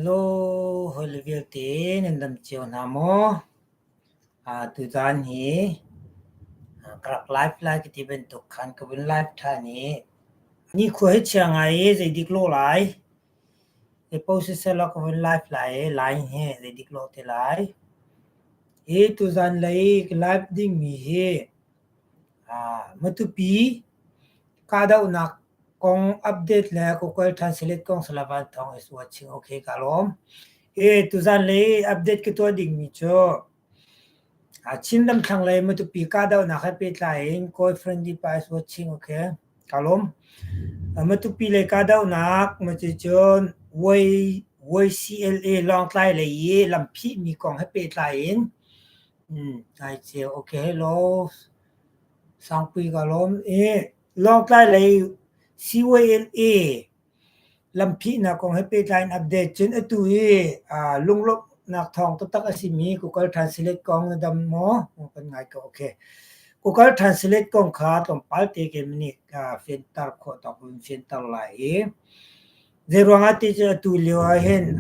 Hello, hawile vialte nan dam cio hna maw? Tuzaan hi ka rak live lai ka ti bantuk khan ka vun live ṭhan i nikhua hi chia ngai i zeidik lawh lai. Zeipaoh siseh law ka vun live lai i line hi zeidik lawh te lai. Hi tuzaan lei ka live dingmi hi Matupi kahdohnak kong update le Google Translate kong Salavan Thawng is watching. Okay, ka lawm. E tuzan lei update ka tuah dingmi cu Chinram thlanglei Matupi kahdohnak he pehtlai in Kawi Friendly Pa is watching. Okay, ka lawm. Matupi lei kahdohnak cun YCLA Lawngtlai lei i lamphihmi kong he pehtlai in Ngai ceu. Okay, hello. Sangpui ka lawm. I Lawngtlai lei CYLA lamphihnak kong he pehtlai in update cun atu hi lunglawmhnak thawng taktak a simi Google Translate kong na dam maw? Kan ngai ko. Okay. Google Translate kong kha tlawmpal te ke nih fianter khawh tawk in fianter lai i zeiruang ah ti cu atu lio ah hin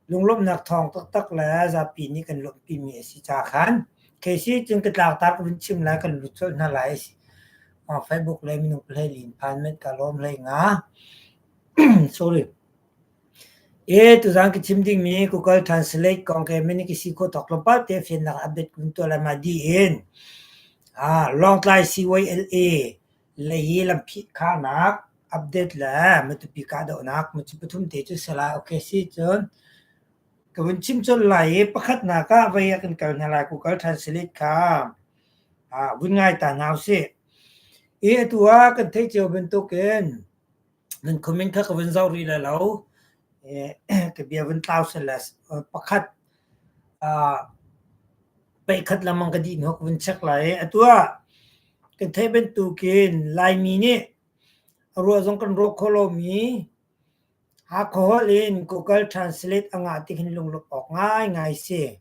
Lunglawmhnak thawng taktak le zapi nih kan lawmhpimi a si ca khan Casey cun ka tlangtar ka vun chim lai kan lut colh hna lai. Facebook le minung pahlei lin phan met ka lawm hlei nga. Sorry. E tuzan ka chim dingmi Google Translate kong ke mini ka si kho tok tlawmpal te fiannak update kun tuah lai ma di in. Ah Lawngtlai CYLA lei hi lamphih kharnak update le Matupi kahdohnak Matu pathum te cu si lai. Okay si cun ka vun chim colh lai i pakhatnak ah vei ah kan kal hna lai Google Translate kha vun ngai ta hna usih. I atu ah kan theih cio bantukin nan comment kha ka vun zoh rih lai lo. Ka bia vun tlau sel pakhat Peikhat lengmang ka dih hnu ka vun check lai i atu ah kan theih bantukin Laimi nih a ruah zong kan ruah khawh lomi Hakha holh in Google Translate a ngah ti hin lunglawmh awk ngaingai si.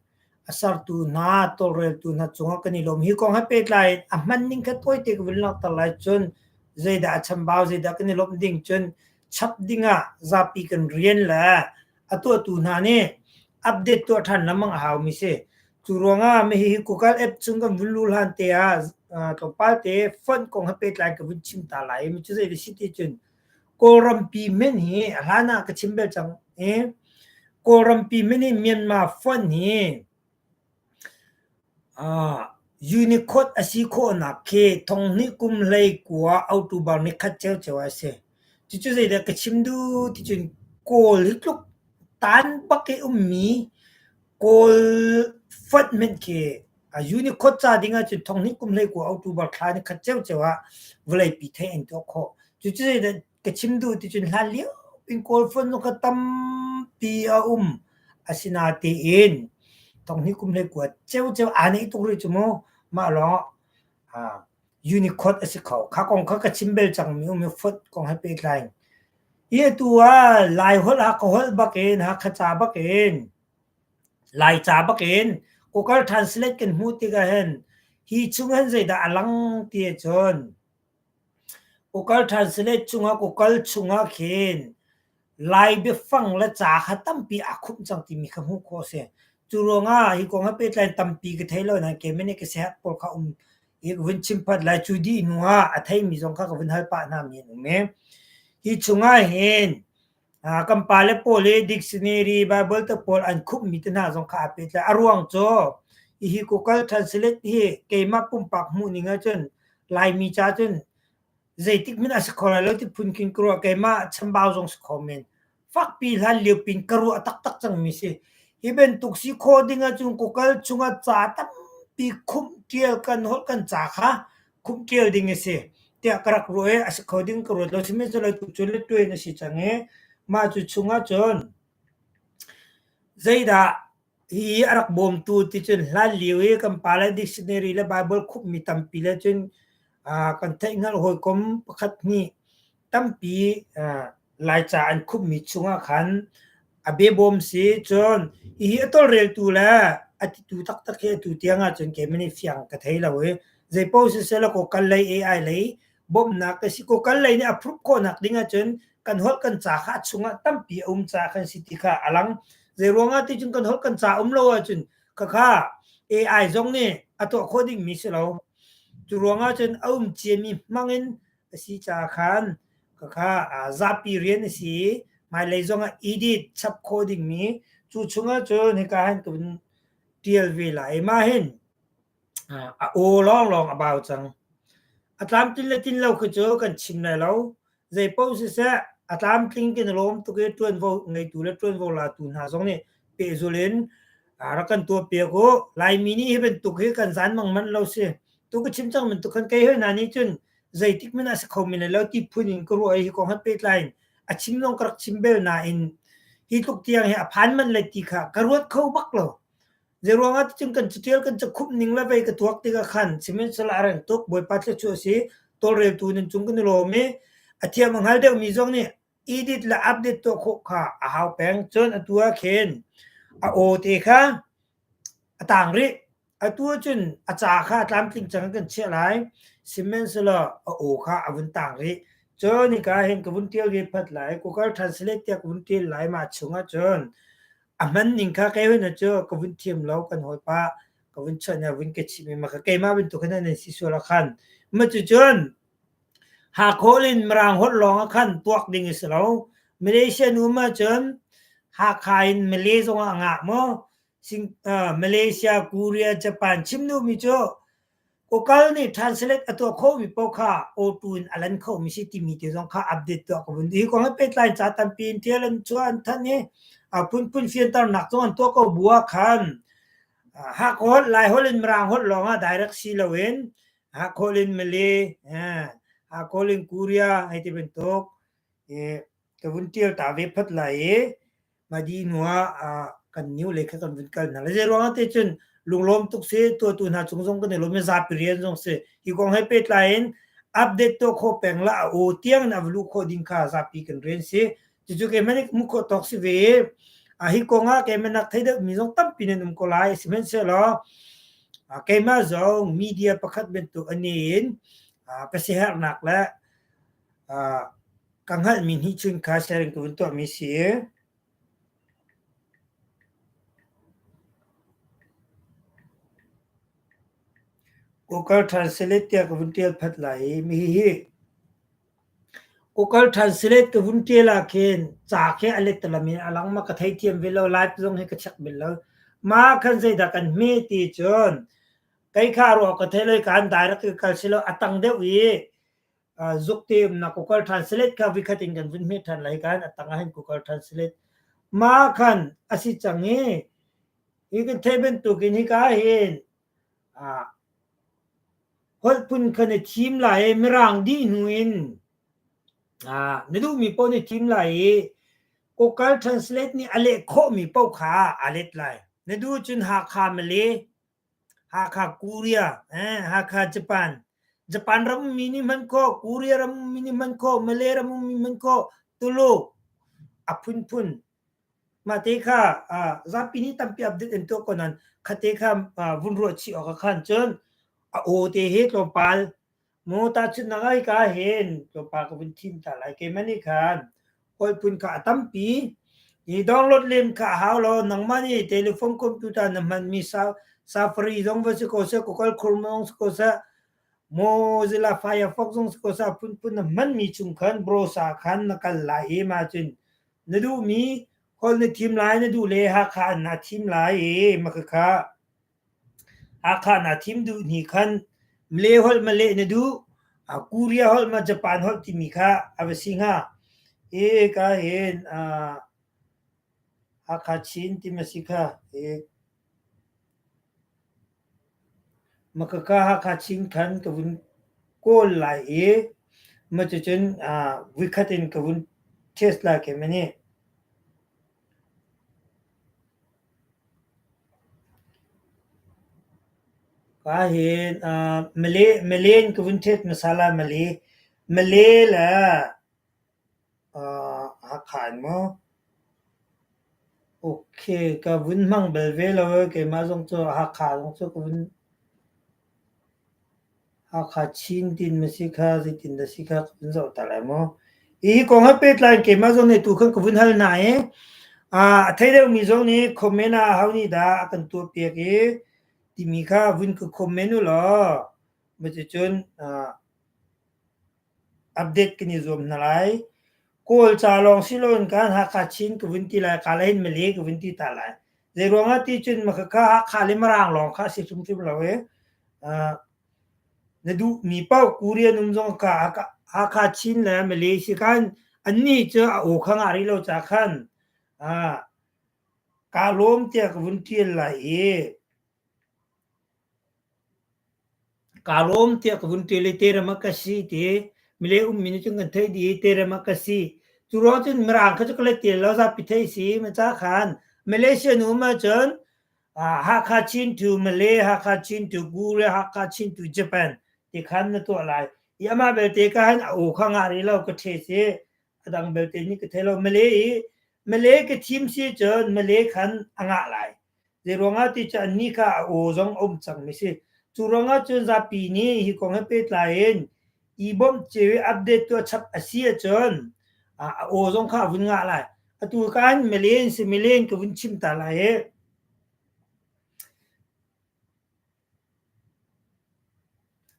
A sertu hna, tawlreltu hna cungah kan i lawm. Hi kong he pehtlai in a hman ning kha tawite ka vun langhter lai cun zeidah a chambau, zeidah kan i lawmh ding cun chap dingah zapi kan rian le a tuahtu hna nih update tuah ṭhan lengmang a haumi si. Cu ruangah hihi Google app chung kan vun luh hlan te ah tlawmpal te font kong he pehtlai ka vun chim ta lai. Mi cu zei si ti cun Kawlrampi min hi a hlan ah ka chim bel cang i Kawlrampi min hi Myanmar font hi Unicode a si khawhnak khi thonghnih kum 19 October nikhat ciocio ah a si. Cucu zeidah ka chim duh ti cun Kawl hi tluk tan bak i ummi Kawl fonh hmanh khi Unicode ca ding ahcun thonghnih kum 19 October thla nikhat ciocio ah vawleipi theih an tuah khawh. Cucu zeidah ka chim duh ti cun hlan lio in Kawl phone zong kha tampi a um. Asinain thonghnih kum 19 ceuceu aa neih tuk rih cu mu. Mah lawng ah Unicode a si kho. Kha kong kha ka chim bel cangmi um i font kong he pehtlai in. Hi atu ah Lai holh Hakha holh bak in Hakha ca bak in Laica bak in Google Translate kan hmuh tikah hin hi chung hin zeidah a lang ti ahcun Google Translate chungah Google chungah khin Lai biafang le ca kha tampi aa khumh cang timi kha hmuh khawh a si. Cu ruangah hi kong he pehtlai in tampi ka thei lo nain keimah nih ka siaherh pawl kha um i ka vun chim phot lai. Cu dih hnu ah a theimi zong kha ka vun hal pah hna mi an um i hi chungah hin Kan pale pawl hi dictionary Bible te pawl an khumhmi te hna zong kha aa pehtlai. A ruang cu hihi Google Translate hi keimah pumpak hmuhning ahcun Laimi ca cun zeitik hmanh a si kho lai lo ti phun khin ka ruah. Keimah chambau zong si kho men. Fakpi hlan lio pin ka ruah taktak cangmi si. Hi bantuk si khawh ding ahcun Google chungah ca tampi khumh ṭial kan holh kan ca kha khumhṭial ding a si tiah ka rak ruah i a si kho ding ka ruat lo. Sihmanhsehlaw tu cu lettuai na si cang i mah cu chungah cun zeidah hi a rak bawmtu ti cun hlan lio i kan pale dictionary le Bible khumhmi tampi le cun kan theihhngalh hawikom pakhat hnih tampi Laica an khumhmi chungah khan a behbawm si. Cun hihi a tawlreltu le a titu taktak hi atu tiang ahcun keimah nih fiang ka thei lo i zeipaoh siseh law Google lei AI lei bawmhnak ka si. Google lei nih a approve khawhnak ding ahcun kan holh kan ca kha a chungah tampi a um caah kan si ti kha a lang. Zei ruangah ti cun kan holh kan ca um lo ahcun khakha AI zong nih a tuah khawh dingmi si lo. Cu ruangah cun a um ciami hmang in a si caah khan khakha zapi rian a si i hmailei zongah edit chap khawh dingmi cu chungah cun hika hin ka vun ṭial ve lai. Mah hin a aw lawnglawng a bau cang. A tlamtlin le tlin lo khi cu kan chim lai lo. Zeipaoh siseh a tlamtling kan i lawm tuk i ṭuanvo ngeitu le ṭuanvo latu hna zong nih pehzulh in rak kan tuahpiak u. Laimi nih hi bantuk hi kan zanmang manh lo si. Tu ka chim cang bantuk khan kei hoi hna nih cun zeitik hmanh ah si kho men lai lo ti phun in ka ruah i hi kong he pehtlai in a chim zong ka rak chim bel nain hi tluk tiang hi a phan manh lai ti kha ka ruat kho bak lo. Zeiruangah ticun kan catial kan cakhumh ning le vei ka tuak tikah khan sihmanhsehlaw a reng tuk Bawipa thluachuah a si tawlreltu nan cung kan i lawm i a thiam a hngal deuhmi zong nih edit le update tuah khawh kha a hau peng. Cun atu ah khin a aw te kha a tang rih. Atu ahcun a ca kha a tlamtling cang in kan chiah lai. Sihmanhsehlaw a aw kha a vun tang rih. Cun hika hin ka vun ṭial ve phat lai. Google Translate tiah ka vun ṭial lai mah chungah cun a hman ning kha kei hoi cu ka vun thiam lo kan hawipa ka vun chawnh i a vun ka chimh i maka keimah bantuk hin an si sual ah khan ma cucun Hakhawl in Mirang holh lawng ah khan tuak ding a si lo. Malaysia nu ma cun Hakha in Malay zong ah a ngah maw? Malaysia, Korea, Japan chim duhmi cu Kokal nih translate a tuah khawhmi paoh kha auto in a lan khomi si timi te zong kha update tuah ka vun. Hi kong he pehtlai ca tampi in ṭial an chuah an thanh i a phunphun fianternak zong an tuah ko bu ah khan Hakha holh, Lai holh in Mirang holh lawng ah direct si loin Hakha holh in Malay, Hakha holh in Korea hei ti bantuk ka vun ṭial ta ve phot lai i mah dih hnu ah kan new lei kha kan vun kal hna. Zei ruangah te cun lunglawm tuk si tuahtu hna cung zong kan i lawm i zapi rian zong si. Hi kong he pehtlai in update tuah khawh peng la a aw tiang in a va luh khawh ding kha zapi kan rian si. Cucu keimah nih hmuh khawh tawk si ve i hi kong ah keimah nak thei deuh mi zong tampi nan um ko lai. Sihmanhsehlaw keimah zong media pakhat bantuk ani in ka siaherhnak le ka hngalhmi hnihchun kha sharing ka vun tuahmi si. Google Translate tiah ka vun ṭial phat lai i mi hihi Google Translate ka vun ṭial ah khin ca khi a lettalam in a lang ma ka theithiam ve lo, live zong hi ka check bal lo. Mah khan zeidah kan hme ti cun kei kha ruah ka thei lo i kaan direct ka kal si lo a tang deuh i zukte umnak Google Translate kha vikhat in kan vun hmet ṭhan lai kan a tang ah hin Google Translate ma khan a si cang i hi kan theih bantukin hika hin holh phun kha na thim lai i mirang dih hnu in na duhmi paoh na thim lai i Google Translate nih a leh khawhmi paoh kha a let lai. Na duh cun Hakha Malay Hakha Korea, Hakha Japan, Japan ram ummi nih hman khawh, Korea ram ummi nih hman khawh, Malay ram ummi hman khawh, Tuluk a phunphun. Mah te kha zapi nih tampi update an tuah ko nain khate kha vun ruah chih awk ah khan cun a aw te hi tlawmpal Maw tahchunhnak ah hika hin tlawmpal ka vun thim ta lai. Keimah nih khan hawi phun kha a tampi. I download lem kha a hau lo. Nangmah nih telephone computer na hmanmi Safari zong va si ko seh, Google Chrome zong si ko seh, Mozilla Firefox zong si ko seh, a phunphun na hmanmi chung khan browser khan na kal lai i mah cun na duhmi holh na thim lai, na duh le Hakha in naa thim lai i mah khakha Hakha naa thim duh hni khan Malay holh ma leh na duh, Korea holh ma Japan holh timi kha a va si hnga. Hika hin Hakha Chin ti ma si kha. Makaka Hakha Chin khan ka vun kawl lai i ma cucun vuikhat in ka vun test lai keimah nih. Ka hin Malay Malay in ka vun ṭhet hmasa lai Malay. Malay le Hakha in maw? Okay, ka vun hmang bal ve lo ee keimah zong cu Hakha zong cu ka vun Hakha Chin tin ma si kha zeitin dah si kha ka vun zoh ta lai maw? Hi kong he pehtlai in keimah zong nih tu khan ka vun hal hna i a thei deuhmi zong nih comment ah aho nih dah a kan tuahpiak i timi kha vun ka comment u law cuticun update kan i zuam hna lai. Kawl ca lawng si loin khan Hakha Chin ka vun ti lai, Kala hin Malay ka vun ti ta lai. Zei ruangah ti cun makhakha Hakha le Mirang lawng kha a si hrimhrim lo i Na duhmi paoh Korean um zong ka Hakha Chin le Malaysia khan annih cu a aw kha ngah rih lo ca khan kaa lawm tiah ka vun ṭial lai i kaa lawm tiah ka vun ṭial i Terem ah ka si ti Malay ummi nih cun kan theih dih i Terem ah ka si. Cu ruang cun Mirang kha cu ka let ti lo zapi theih si ma ca khan Malaysia nu um ahcun Hakha Chin to Malay, Hakha Chin to Korea, Hakha Chin to Japan ti khan na tuah lai. I amah belte ka han a aw kha ngah rih lo ka the si. A dang belte nih ka thei lo. Malay i Malay ka thim si cun Malay khan a ngah lai. Zei ruangah ti cu annih kha a aw zong a um cang mi si. Cu ruangah cun zapi nih hi kong he pehtlai in i bawmh cio i update tuah chap a si ahcun a aw zong kha a vun ngah lai. Atu kan Malay in si Malay in ka vun chim ta lai i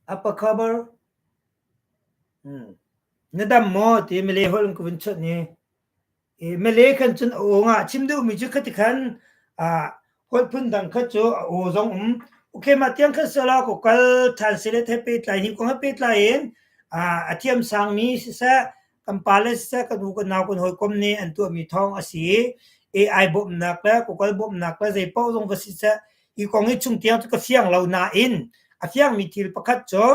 Apa khabar? Na dam maw? Ti Malay holh in ka vun chawnh i Malay khan cun a aw ngah. Chim duhmi cu khati khan holh phun dang kha cu a aw zong um. Okay, mah tiang khan sala ko kal ṭhan sile the pehtlai hi kong he pehtlai in a thiam sangmi siseh kan pale siseh kan u kan nau kan hawikom nih an tuahmi thawng a si i AI bawmhnak le Google bawmhnak le zei paoh zong va siseh hi kong hi chung tiang cu ka fiang lo nain a fiangmi thil pakhat cu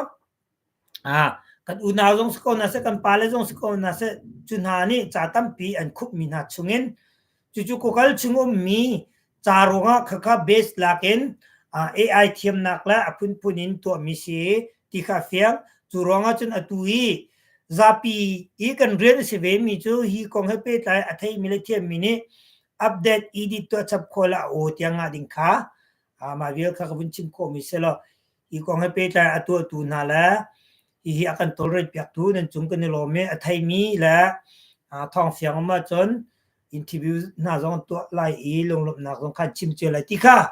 kan unau zong si ko hna seh kan pale zong si ko hna seh cu hna nih ca tampi an khupmi hna chungin cucu Google chung ummi ca ruangah khakha base lak in AI thiamnak le a phunphun in tuahmi si ti kha a fiang. Cu ruangah cun atu i zapi i kan rian a si ve mi cu hi kong he pehtlai a theimi le thiammi nih update edit tuah chap khawh le a aw tiang ngah ding kha mah vial kha ka vun chim khawhmi si law hi kong he pehtlai a tuahtu hna le hihi a kan tawlrel piaktu nan cung kan i lawm i a theimi le thawng fiang um ahcun interview hna zong tuah lai i lunglawmhnak zong khan chim cio lai ti kha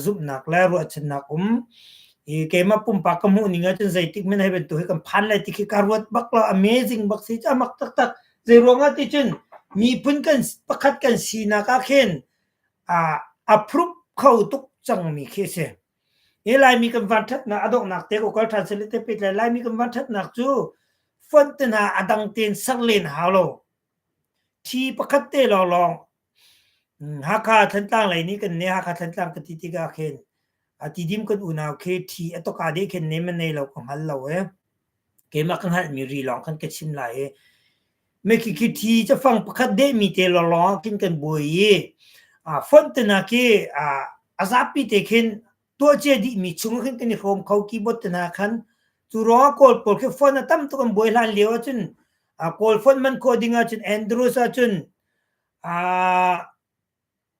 zumhnak le ruahchannak um i keimah pumpak ka hmuh ning ahcun zeitik men hei bantuk hi kan phan lai ti khi ka ruat bak lo amazing bak si amak taktak zei ruangah ti cun miphun kan pakhat kan sinak ah khin approve kho tuk cangmi khi a si. Hi Laimi kan vanṭhatnak a donghnak te ko kal ṭhan seh te pet lai Laimi kan vanṭhatnak cu fonh te hna a dang tein ser len hau lo. Thi pakhat te lawnglawng Hakha Thantlang lei nih kan ne Hakha Thantlang ka ti tikah khin a Tidim kan unau khi thi a toka deh khin ne man nei lo ka hngal lo e. Keimah ka hngalhmi ri lawng khan ka chim lai i Mekhi khi thi cafang pakhat dehmi te lawnglawng ah khin kan buai i font te hna khi a zapi te khin tuah cia dihmi chung khin kan i hrawm kho keyboard te hna khan cu ruangah Kawl pawl khi font a tam tuk an buai hlan lio ahcun Kawl font man khawh ding ahcun Andrews ahcun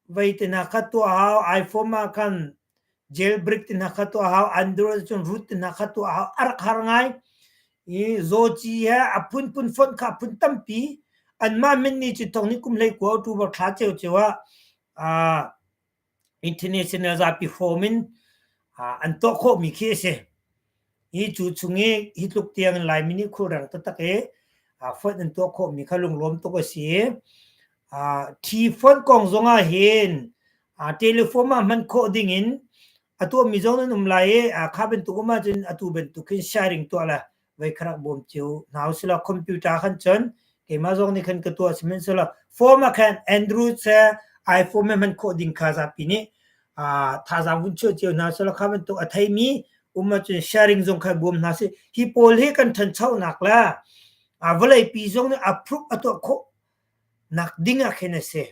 Vei te hna kha tuah hau, iPhone ah khan jailbreak te hna kha tuah hau, Android cun root te hna kha tuah hau, a rak har ngai. I zawci he a phunphun fonh kha a phun tampi. Anmah min nih cu thong nih kum hlei kua October thla ciocio ah uh, international zapi hrawm in uh, an tuah khawhmi khi a si. Hi cu chung i hi tluk tiang in Laimi nih khulrang taktak i fonh an tuah khawhmi kha lunglawm tuk a si. Thi fonh kong zong ah hin telephone ah hman khawh ding in a tuahmi zong nan um lai i kha bantuk um ahcun atu bantuk khin sharing tuah le voi khat rak bawm cio hna usih computer khan cun keimah zong nih khan ka tuah sihmanhsehlaw phone ah khan Android seh iPhone he hman khawh ding kha zapi nih thazaang vun chuah cio hna usih kha bantuk a theimi um ahcun sharing zong kha bawm hna sih. Hi pawl hi kan ṭhanchonak le vawleipi zong nih approve a tuah khawh nak ding ah khin a si.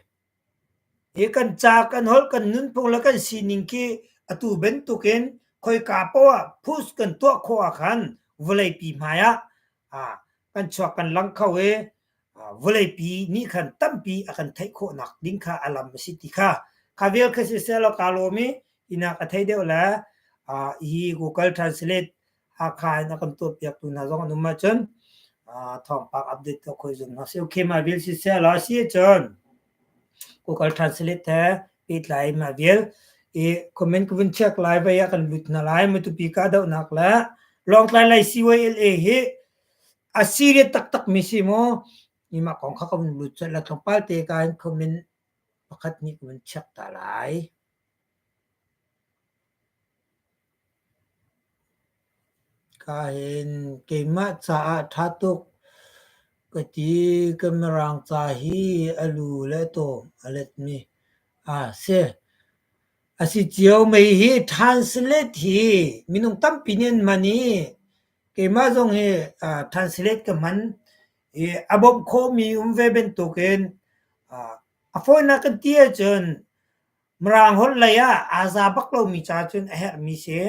Hi kan ca kan holh kan nunphung le kan sining khi atu bantukin khoika poah ah push kan tuah khawh ah khan vawleipi hmai ah kan chuak kan lang kho i vawleipi nih khan tampi a kan theih khawhnak ding kha a lam a si ti kha kha vial kha siseh law kaa lawm i inak a thei deuh le hi Google Translate Hakha in a kan tuahpiaktu hna zong an um ahcun. Thawngpang update tuah khoi zong hna seh. Okay, mah vial siseh la si ahcun Google Translate he pehtlai mah vial i comment ka vun check lai vai ah kan lut hna lai. Matupi kahdohnak le Lawngtlai lei CYLA hi a serious taktak mi si maw? Ni mah kong kha ka vun lut colh la tlawmpal te ka in comment pakhat nih ka vun check ta lai. Ka hin keimah caah ṭha tuk ka ti. Ka mirang ca hi a lu le a tawm a letmi a si. A si cio mei hi translate hi minung tampi nih an hman i keimah zong hi translate ka hman i a bawmh khawhmi um ve bantukin a fawinak kan ti ahcun Mirang holh lei ah aa za bak lomi ca cun a herhmi si.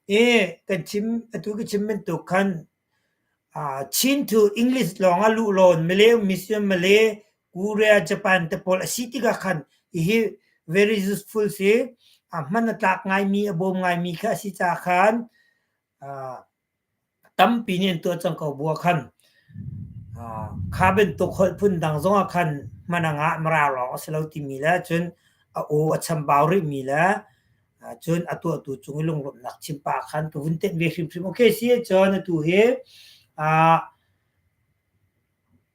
I kan chim atu ka chim bantuk khan Chin to English lawng ah luh lawn Malay ummi si Malay, Korea, Japan te pawl a si tikah khan hihi very useful si. A hman a tlak ngaimi, a bawm ngaimi kha a si caah khan Tampi nih an tuah cang ko bu ah khan kha bantuk holh phundang zongah khan hman a ngah mara lawng a si lo timi le cun a aw a chambau rihmi le cun a tuahtu cung i lunglawmhnak chim pah khan ka vun tenh ve hrimhrim. Okay si ahcun atu hi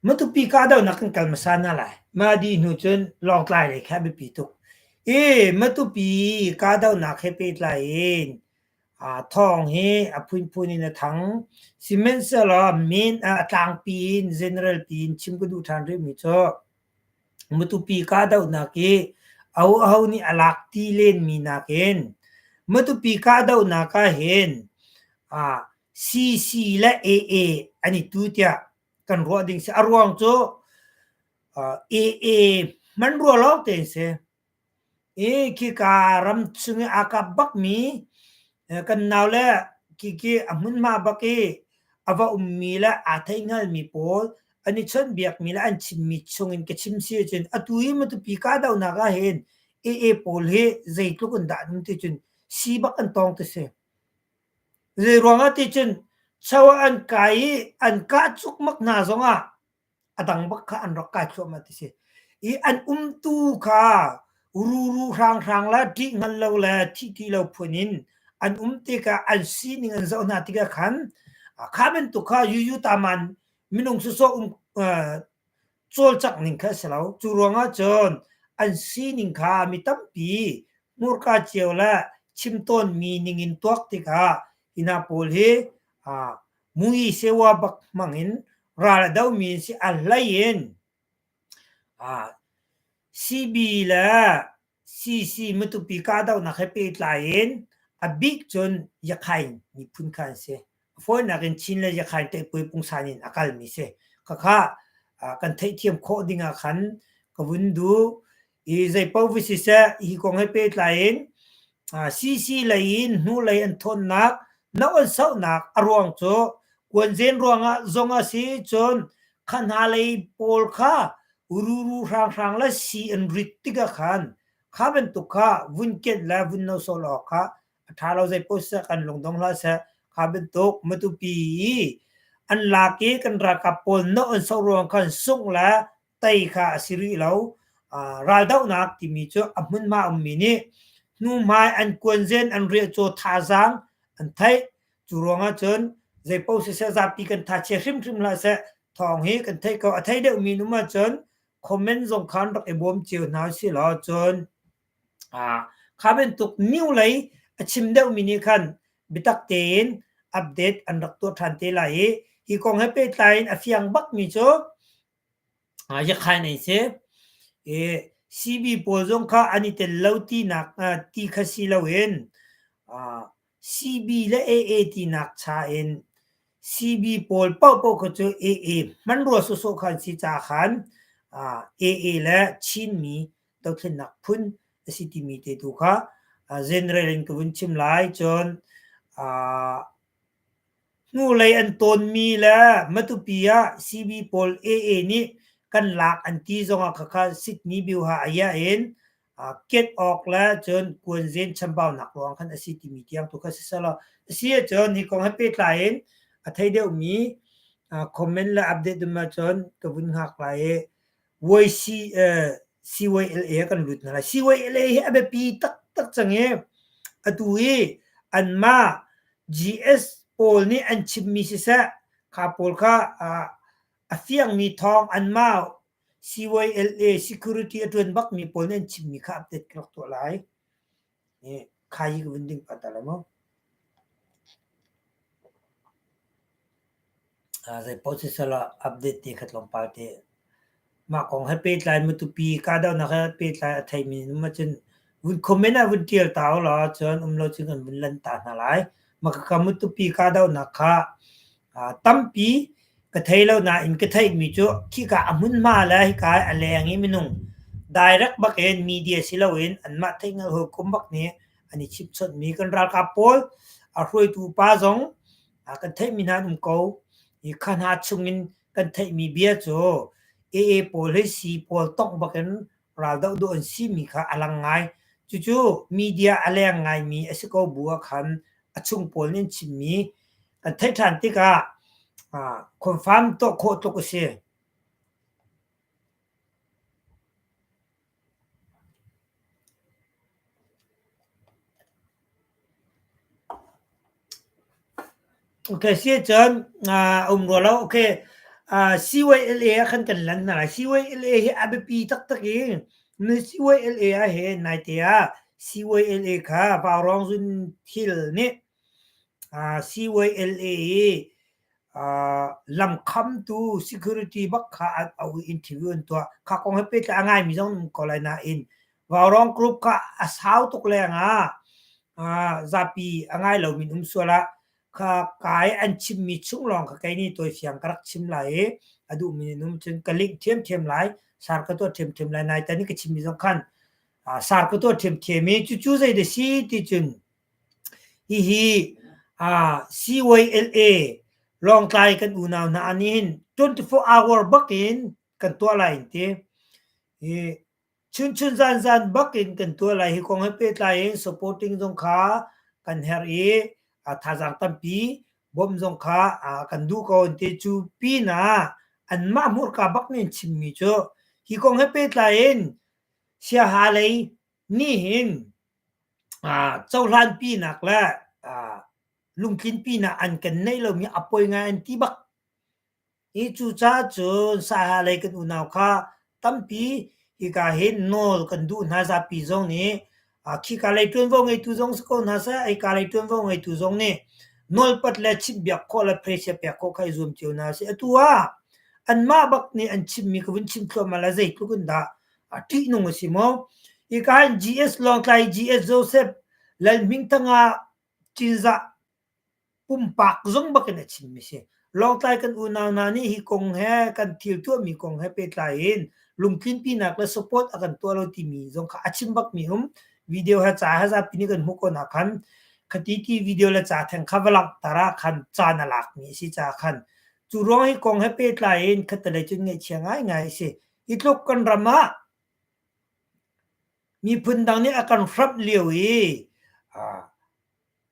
Matupi kahdohnak kan kal hmasa hna lai. Mah dih hnu cun Lawngtlai lei kha a biapi tuk. I Matupi kahdohnak he pehtlai in Thawng hi a phunphun in a thang. Sihmanhsehlaw min a tlangpi in general piin chim ka duh ṭhan rihmi cu Matupi kahdohnak i aho nih a lak ti lenmi nakin Matupi kahdohnak ah hin CC le AA an i tu tiah kan ruah ding si. A ruang cu AA hmanrua lawng tein si. I khika ram chung i aa kap bakmi kan naule khikhi a hmunhma bak i a va ummi le aa theihngalmi pawl an i chawnhbiakmi le an chimmi chungin ka chim si ahcun atu hi Matupi kahdohnak ahhin AA pawl hi zeitluk in dah an um ti cun si bak an tawng ti si. Zeiruang ah ti cun cho ah an kai i an kah cukmak hna zongah a dang bak kha an rak kai thluahmah ti si. I an umtu kha ruru hranghrang le ṭih hngal lo le thih ti lo phun in an um tikah an sining an zoh hna tikah khan kha bantuk kha yuyu taman minung sawsawh um cawlcangh ning kha a si lo. Cu ruangah cun an sining kha mi tampi hmurka cio le chim tawnmi ningin tuak tikah hi hna pawl hi mui sewa bak hmang in ral a domi an si. A hlei in CB le CC Matupi kahdohnak he pehtlai in a bik cun Yakhain miphun kha an si. A fawinak in Chin le Yakhain Taipui pungsan in a kalmi si. Khakha kan theihthiam khawh ding ah khan ka vun duh. I zeipaoh va siseh hi kong he pehtlai in CC lei in hnulei an thawnnak, no an sauhnak a ruang cu kuanzen ruangah zong a si cun kha hna lei pawl kha ruru hranghrang le si an rit tikah khan kha bantuk kha vun kenh le vun no sol awk kha a ṭha lo zeipaoh seh kan lungdong hlah seh kha bantuk Matupi i an lak i kan ralkap pawl no an soh ruang khan sungh le tei kha a si rih lo. Raldohnak timi cu a hmunhma ummi nih hnuhmai an kuanzen an riahcaw thazaang an theih. Cu ruangah cun zeipaoh siseh zapi kan tha chia hrimhrim hlah seh thawng hi kan theih ko. A thei deuhmi an um ahcun comment zong khan rak i bawm cio hna usih law cun kha bantuk new lei a chim deuhmi nih khan biatak tein update an rak tuah ṭhan te lai i hi kong he pehtlai in a fiang bakmi cu Yakhain an si. I CB pawl zong kha an i tel lo tinak ti kha si loin CB le AA tinak cha in CB pawl paohpaoh kha cu AA hmanrua sawsawh kha an si caah khan AA le Chinmi dothlennak phun a si timi te tu kha general in ka vun chim lai. Cun Hnulei an tawnmi le Matupi ah CB pawl AA nih kan lak an ti zongah khakha Sydney Bioha a iah in ket awk le cun kuanzen chambaunak ruang khan a si timi tiang tu kha si selaw a si ahcun hi kong he pehtlai in a thei deuhmi. Comment le update um ahcun ka vun hngak lai i YC CYLA kan lut hna lai. CYLA hi a biapi taktak cang i atu i anmah GS pawl nih an chimmi siseh kha pawl kha a fiangmi thawng anmah CYLA security a ṭuan bakmi pawl nih an chimmi kha update ka rak tuah lai. Kha hi ka vun ding pah ta lai maw? Zeipaoh siseh update te kha tlawmpal te mah kong he pehtlai Matupi kahdohnak he pehtlai a theimi um ahcun vun comment ah vun ṭial ta ulaw cun um lo cun kan vun lan ta hna lai. Mah khakha Matupi kahdohnak kha tampi ka thei lo nain ka theihmi cu khika a hmunhma le hika a leng i minung direct bak in media si loin anmah theihhngalh hawikom bak nih an i chimhchawnhmi kan ralkap pawl a hruaitu pa zong kan theihmi hna an um ko. Hi kha hna chungin kan theihmi bia cu AA pawl hi sii pawl tongh bakin raldoh dawh an simi kha a lang ngai. Cucu media a leng ngaimi a si ko bu ah khan a chung pawl nih an chimmi kan theih ṭhan tikah confirm tuah khawh tluk a si. Okay, si ahcun um rua lo. Okay, CYLA ah khan kan lan hna lai. CYLA hi a biapi taktak i CYLA ah hin naite ah CYLA kha Vaurawng Zun Thil nih CYLA hi lamkhamtu security bak kha an auh i interview an tuah. Kha kong he pehtlai a ngaimi zong um ko lai nain Vaurawng group kha a sau tuk lengah zapi a ngai lomi um sual ah kha kai an chimmi chung lawng kha kei nih tawifiang ka rak chim lai i a duhmi nih um cun ka link ṭhiamṭhiam lai sar ka tuah ṭhiamṭhiam lai nai tan i ka chimmi zong khan sar ka tuah ṭhiamṭhiam i cucu zei dah si ti cun Hihi CYLA Lawngtlai kan unau hna nih hin 24 hour bak in kan tuah lai an ti. Hi chunchun zanzan bak in kan tuah lai. Hi kong he pehtlai in supporting zong kha kan herh i thazaang tampi bawmh zong kha kan duh ko an ti. Cu pinah anmah hmurka bak nih an chimmi cu hi kong he pehtlai in Siaha lei nih hin cohlanpinak le lungtlinpinak an kan neih lomi a poi ngai an ti bak. Hi cucaah cun Saiha lei kan unau kha tampi hika hin nawl kan duh hna zapi zong nih khika lei ṭuanvo ngeitu zong si ko hna seh, hika lei ṭuanvo ngeitu zong nih nawlpat le chimhbiak khawh le pressure pek khawh kha i zuam cio hna sih. Atu ah anmah bak nih an chimmi ka vun chim thluahmah le zeitluk in dah ṭihnung a si maw? Hika hin GS Lawngtlai GS Joseph Lalhmingthanga Cinzah pumpak zong bak in a chimmi si. Lawngtlai kan unau hna nih hi kong he kan thil tuahmi kong he pehtlai in lungtlinpinak le support a kan tuah lo timi zong kha a chim bakmi um. Video he ca he zapi nih kan hmuh ko na khan khati ti video le ca theng kha va langhter ah khan caan a lakmi a si caah khan cu ruang hi kong he pehtlai in khattelei cun ngaihchia ngaingai a si. Hi tluk kan ram ah miphun dang nih a kan hramh lio i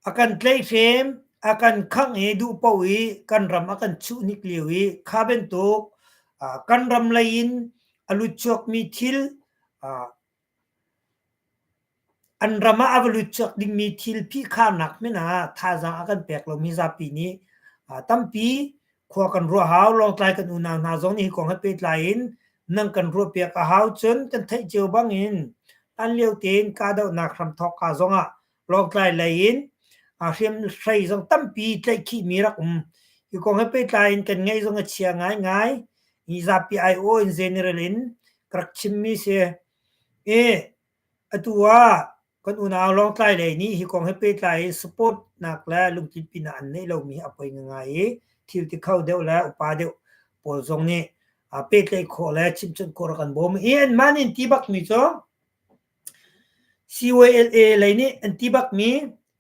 a kan tlaihhrem, a kan khangh i duh paoh i kan ram a kan chuh hnik lio i kha bantuk kan ram lei in a lut chuakmi thil An ram ah a va lutchuak dingmi thil phihkharnak hmanh ah thazaang a kan pek lomi zapi nih tampi khua kan ruah hau. Lawngtlai kan unau hna zong nih hi kong he pehtlai in nang kan ruahpiak a hau. Cun kan theih cio bangin hlanlio tein kahdohnak hramthawk ka zongah Lawngtlai lei in hriamhrei zong tampi tlaihkhihmi rak um. Hi kong he pehtlai in kan ngaih zong a chia ngaingai. Hi zapi aiawh in general in ka rak chimmi si. I atu ah kan unau Lawngtlai lei nih hi kong he pehtlai in support nak le lungtlinpinak an neih lomi hi a poi ngaingai i thil ti kho deuh le upa deuh pawl zong nih pehtlaih khawh le chimchawnh khawh rak an bawm. Hi anmah nih an ti bakmi cu CYLA lei nih an ti bakmi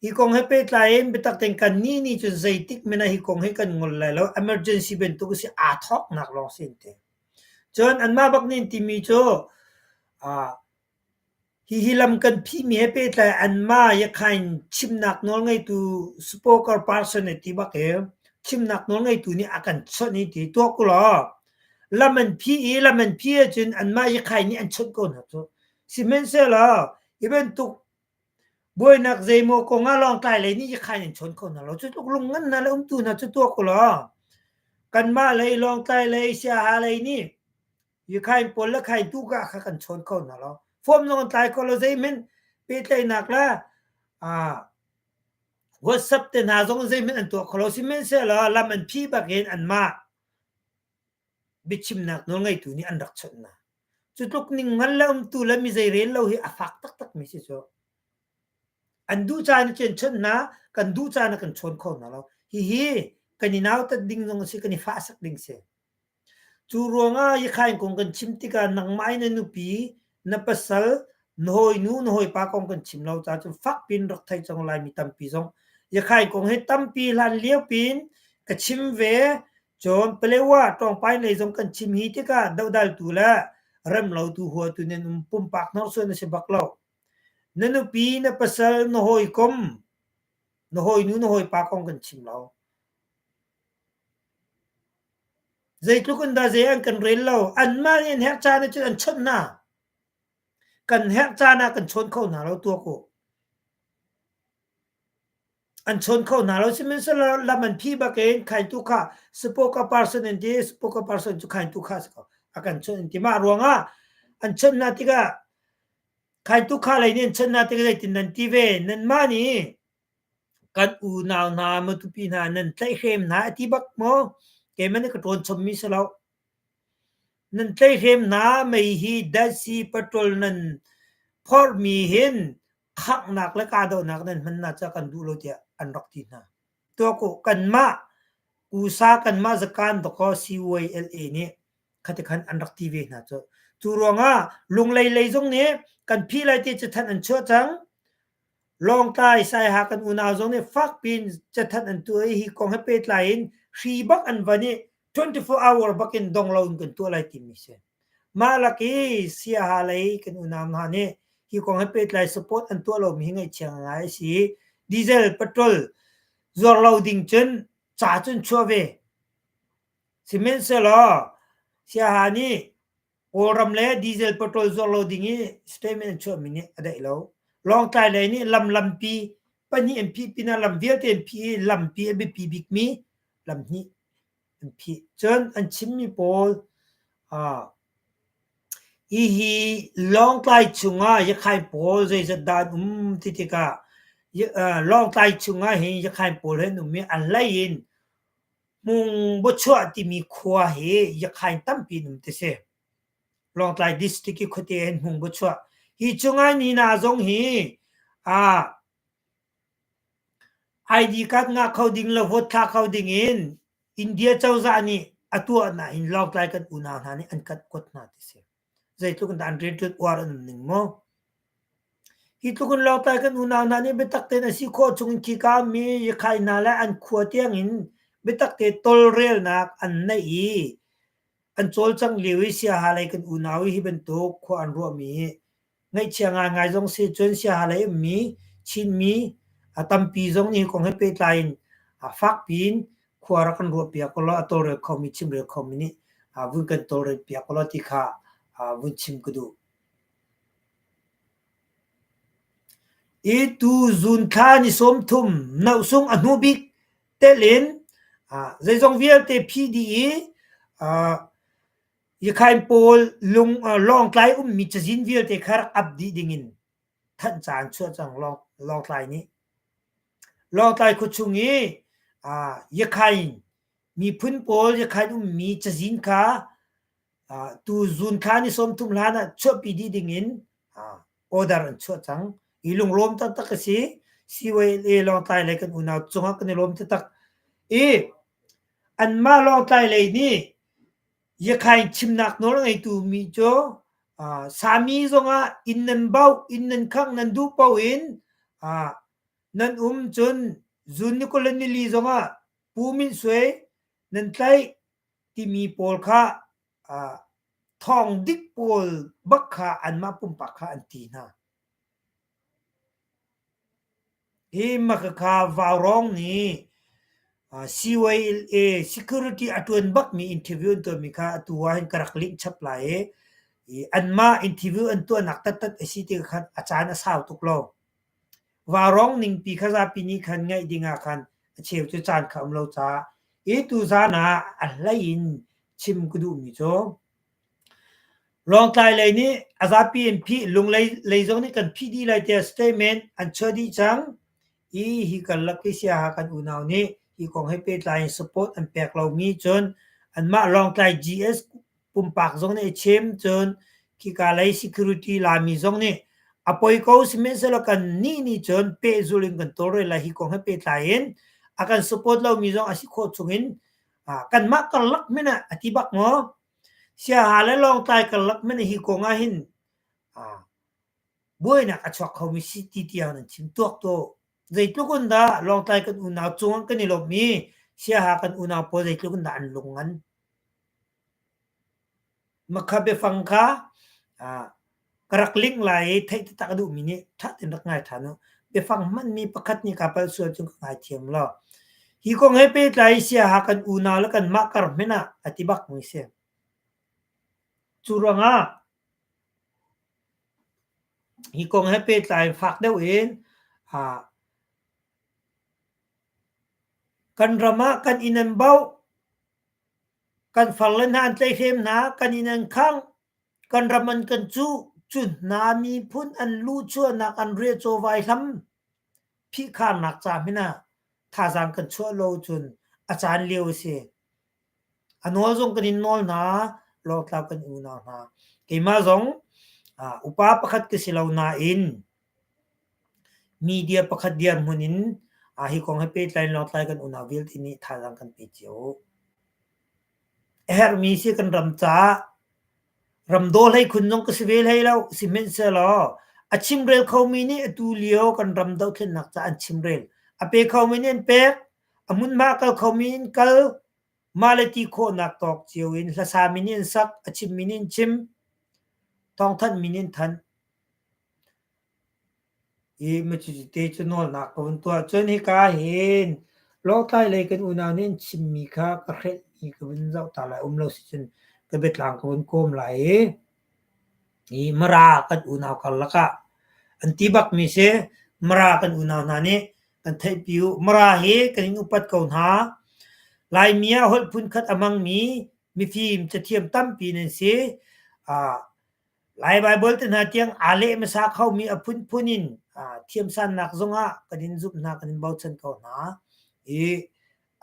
hi kong he pehtlai in biatak tein kannih nih cun zeitik hmanh ah hi kong hi kan ngol lai lo emergency bantuk a si aa thawknak lawng si an ti. Cun anmah bak nih an timi cu hihi lam kan phihmi he pehtlai anmah Yakhain chimnak nawlngeitu spokesperson an ti bak i. chimnak nawl ngeitu nih a kan chawnh i ti tuah ku law lam an phih i lam an phih ahcun anmah yikhai nih an chawnh ko hna cu. Sihmanhsehlaw hi bantuk buainak zeimaw kong ah Lawngtlai lei nih yikhai an chawn kho hna lo. Cu tluk lung ngan hna le umtu hna cu tuah ku law kanmah lei Lawngtlai lei Siaha lei nih Yikhain pawl le khain tu ka kha kan chawn kho hna lo. Form zong an tlai kho lo zeihmanh pehtlaihnak le WhatsApp te hna zong zeihmanh an tuah kho lo. Sihmanhsehlaw lam an phih bak in anmah biachimnak nawlngeitu nih an rak chawnh hna. Cu tluk ning hngal le umtu le mi zeirel lo hi a fak taktak mi si cu. An duh caan ah cun chawnh hna, kan duh caan ah kan chawn kho hna lo. Hihi kan i nautat ding zong a si, kan i fahsak ding si. Cu ruangah Yakhain kong kan chim tikah nangmah i na nupi, na pasal, na hawinu, na hawipa kong kan chim lo caah cun fak piin rak thei cang Laimi tampi zong Yakhain kong hi tampi hlan lio piin ka chim ve. Cun Palewa Ṭawngpai lei zong kan chim hi tikah dohdaltu le remlotu huatu nan um pumpak hnorsuan a si bak lo. Na nupi, na pasal, na hawikom, na hawinu, na hawipa kong kan chim lo. Zeitluk in dah zei an kan rel lo. Anmah nih an herh caan ah cun an chawnh hna. Kan herh caan ah kan chawn kho hna lo tuak u. An chawn kho hna lo. Sihmanhsehlaw lam an phih bak in khaintu kha spoka person an ti. Spoka person cu khaintu kha a si ko. A kan chawnh an ti. Mah ruangah an chawnh hna tikah khaintu kha lei nih an chawnh hna tikah zeitin nan ti ve? Nanmah nih Kan unau hna Matupi hna nan tlaihhrem hna a ti bak maw? Keimah nih ka ṭawn chommi si lo. Nan tlaihhrem hna mei hi datsi patrol nan phorhmi hin khanghnak le kahdohnak nan hmannak caah kan duh lo tiah an rak ti hna. Tuak u, kanmah USA kanmah zakan dakaw CYLA nih khati khan an rak ti ve hna cu. Cu ruangah Lunglei lei zong nih kan phih lai ti cathanh an chuah cang. Lawngtlai Saiha kan unau zong nih fakpi in cathanh an tuah i hi kong he pehtlai in hri bak an van i 24 hour bak in dong lo in kan tuah lai timi si. Mah lak i Siaha lei kan unau hna nih hi kong he pehtlai support an tuah lomi hi ngaihchia ngai a si i diesel petrol zuar lo ding cun ca cun chuah ve. Sihmanhsehlaw Siaha nih Kawlram le diesel petrol zuar lo ding i statement an chuahmi nih a daih lo. Lawngtlai lei nih lam lampi pahnih an phih pinah lam vialte an phih i lampi a biapi bikmi lam hnih an phih. Cun an chimmi pawl uh, hihi Lawngtlai chungah Yakhain pawl zeizat dah an um ti tikah uh, Lawngtlai chungah hin Yakhain pawl he an um i an hlei in Hmungbuachuah timi khua hi Yakhain tampi in um ti si. Lawngtlai district i khuate in Hmungbuachuah. Hi cungah ni hna zong hi ah ID card ngah kho ding le vote thla kho ding in India cozah nih a tuah nain Lawngtlai kan unau hna nih an kan kuat hna ti si. Zeitluk in dah an rianṭuan uar an um ning mu. Hi tluk in Lawngtlai kan unau hna nih biatak tein a si khawh chung in khika mi Yakhai hna le an khua tiang in biatak te tawlrelnak an neih i an cawlcangh lio i Siaha lei kan unau hi bantuk khua an ruahmi hi ngaihchia ngaingai zong si cun Siaha lei ummi Chinmi a tampi zong nih hi kong he pehtlai in fakpi in khua rak kan ruahpiak ulaw a tawlrel khomi chimrel khomi nih vun kan tawlrel piak ulaw ti kha vun chim ka duh. I tu zun thla ni 30 nohsung a hnu bik telh in zeizong vialte phi dih i Yakhain pawl lung Lawngtlai ummi cazin vialte kha rak ap dih dingin thanhca an chuah cang Lawngtlai nih. Lawngtlai khuachung i Yakhain miphun pawl Yakhain ummi cazin kha Tu zun thla ni 30 hlan ah chuahpi dih ding in order an chuah cang. I lunglawm taktak a si. CYLA Lawngtlai lei kan unau cungah kan i lawm taktak. I anmah Lawngtlai lei nih Yakhain chimnak nawl a ngeitu mi cu Sami zongah inn nan bauh, inn nan khangh, nan duh paoh in nan um cun zun ni 20 le nili zongah Pu Min Sui nan tlaih timi pawl kha thawng dik pawl bak kha anmah pumpak kha an ti hna. Hi makakha vaurawng nih. CYLA security a ṭuan bakmi interview an tuahmi kha atu ahhin ka rak link chap lai i anmah interview an tuahnak taktak a si tikah khan a caan a sau tuk lo. Vaurawng ningpi kha zapi nih khan ngaih ding ah khan a cheu cu caan kha um lo caah hi tuzaan ah a hlei in chim ka duhmi cu Lawngtlai lei nih a zapi in phih, Lunglei lei zong nih kan phih dih lai tiah statement an chuah dih cang i hi karlak i Siaha kan unau nih hi kong he pehtlai in support an pek lomi cun anmah Lawngtlai GS pumpak zong nih a chim cun khika lei security lami zong nih a poi ko sihmanhsehlaw kan nih nih cun pehzul in kan tawlrel lai hi kong he pehtlai in a kan support lomi zong a si khawh chungin kanmah karlak hmanh ah a ti bak maw Siaha le Lawngtlai karlak hmanh hi kong ah hin buainak a chuak khomi si ti tiang nan chim tuak tuah. Zeitluk in dah Lawngtlai kan unau cungah kan i lawmh i Siaha kan unau pawl zeitluk in dah an lung ngan. Makha biafang kha ka rak link lai i theih taktak a duhmi nih ṭha tein rak ngai ṭhan u. Biafang hmanmi pakhat nih kaa palh sual cun ka ngaithiam law. Hi kong he pehtlai i Siaha kan unau le kanmah kar hmanh ah a ti bakmi si. Cu ruangah hi kong he pehtlai in fak deuh in kan ram ah kan inn an bauh, kan farle hna an tlaihhrem hna, kan inn an khangh, kan ram an kan cuh, cu hna miphun an luhchuahnak an riahcaw vaihlam phihkharnak ca hmanh ah thazaang kan chuah lo cun a caan lio a si. A nawl zong kan in nawl hna, lawngtlau kan unau hna. Keimah zong upa pakhat ka si lo nain media pakhat dirhmun in hi kong he pehtlai in lawngtlai kan unau vialte nih thazaang kan pe cio. A herhmi si kan ram caah ramdaw hlei khun zong ka si ve hlei lo. Sihmanhsehlaw a chimrel khomi nih atu lio kan ram dohthlennak caah an chimrel. A pe khomi nih an pek. A hmunhma a kal khomi in kal. Mah le ti khawhnak tawk cio in hlasami nih an sak, a chimmi nih an chim, thawngthanhmi nih an thanh. I macucite cu nawlnak ka vun tuah. Cun hika hin Lawngtlai lei kan unau nih an chimmi kha ka hrelhmi ka vun zoh ta lai. Um lo si cun ka biatlang ka vun kawm lai i hi Mara kan unau karlak ah an ti bakmi si. Mara kan unau hna nih kan theihpi u. Mara hi kan in upat ko hna. Laimi ah holh phunkhat a hmangmi mifim cathiam tampi nan si. Lai Baibal te hna tiang aa leh hmasa khomi a phunphun in thiamsannak zongah kan in zumh hna, kan in bochan ko hna. I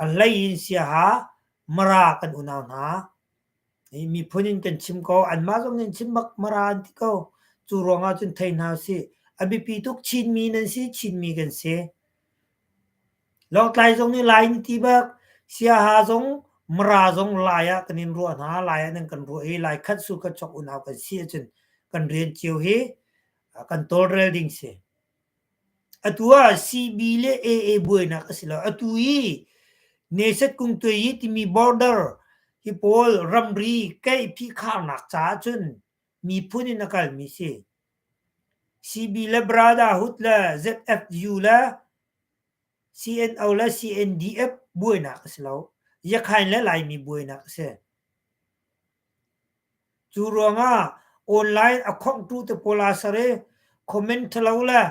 a hlei in Siaha Mara kan unau hna. Hi miphun in kan chim ko, anmah zong nih an chim bak Mara an ti ko. Cu ruangah cun thei hna usih. A biapi tuk Chinmi nan si, Chinmi kan si. Lawngtlai zong nih Lai an ti bak. Siaha zong Mara zong Lai ah kan in ruah hna. Lai ah nan kan ruah i Lai khat su khat chuak unau kan si ahcun kan rian cio hi kan tawlrel ding si. Atu ah CB le AA buainak a si lo. Atu i Neset Kungtuai i timi border hi pawl ramri keih phihkharnak caah cun miphun in a kalmi si. CB le Brotherhood le ZFU le CNO le CNDF buainak a si lo. Yakhain le Laimi buainak a si. Cu ruangah online a khonghtu te pawl aa ser i comment ṭhalo le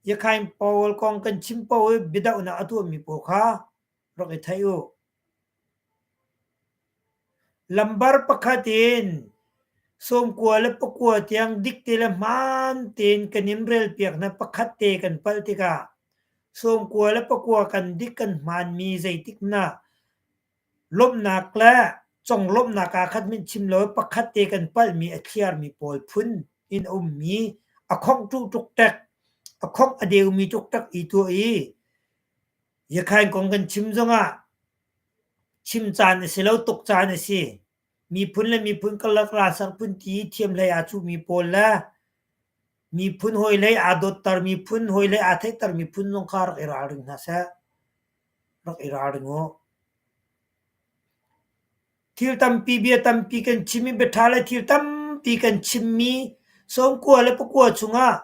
Yakhain pawl kong kan chim paoh i biadohnak a tuahmi pawl kha rak i theih u. Lambar pakhat in 99 tiang dikte le hmaan tein kan in relpiak hna pakhat te kan palh tikah 99 kan dik kan hmaanmi zeitik hmanh ah lawmhnak le conglawmhnak aa khat min chim lo pakhat te kan palhmi a thliarmi pawl phun in a ummi a khongh ṭuh ṭukṭek a khongh a deumi ṭukṭek i tuah i Yakhain kong kan chim zongah chim caan a si lo, tuk caan a si. Miphun le miphun karlak ralsar phunti thiamhlei aa cuhmi pawl le miphun hawilei aa dawtter miphun hawilei aa theihter miphun zong kha rak i ralring hna seh. Rak i ralring u. Thil tampi bia tampi kan chim i biaṭha le thil tampi kan chimmi sawmkua le pakua chungah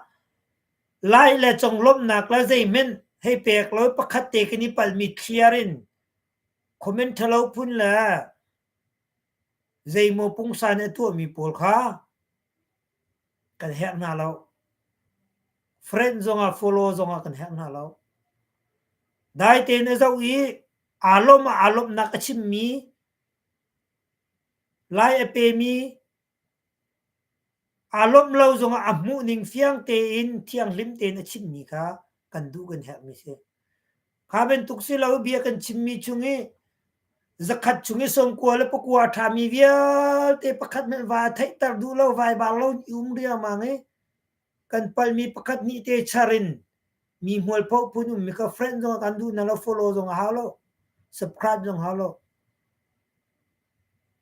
Lai le conglawmhnak le zeihmanh hei pek lo pakhat te kan i palhmi thliar in. Comment ṭhalo phun le zeimaw pungsan a tuahmi pawl kha kan herh hna lo. Friend zongah follow zongah kan herh hna lo. Dai tein a zoh i aa lawmh ah aa lawmhnak a chimmi, lai a pemi, aa lawmh lo zongah a hmuhning fiang tein thianghlim tein a chimmi kha kan duh kan herhmi si. Kha bantuk si lo bia kan chimmi chung i zakhat chung i sawmkua le pakua a ṭhami vialte pakhat hmanh va theihter duh lo vai bar lo i um riangmang i kan palhmi pakhat hnih te char in mi hmualpho phun ummi kha friend zong kan duh na lo follow zong a hau lo subscribe zong hau lo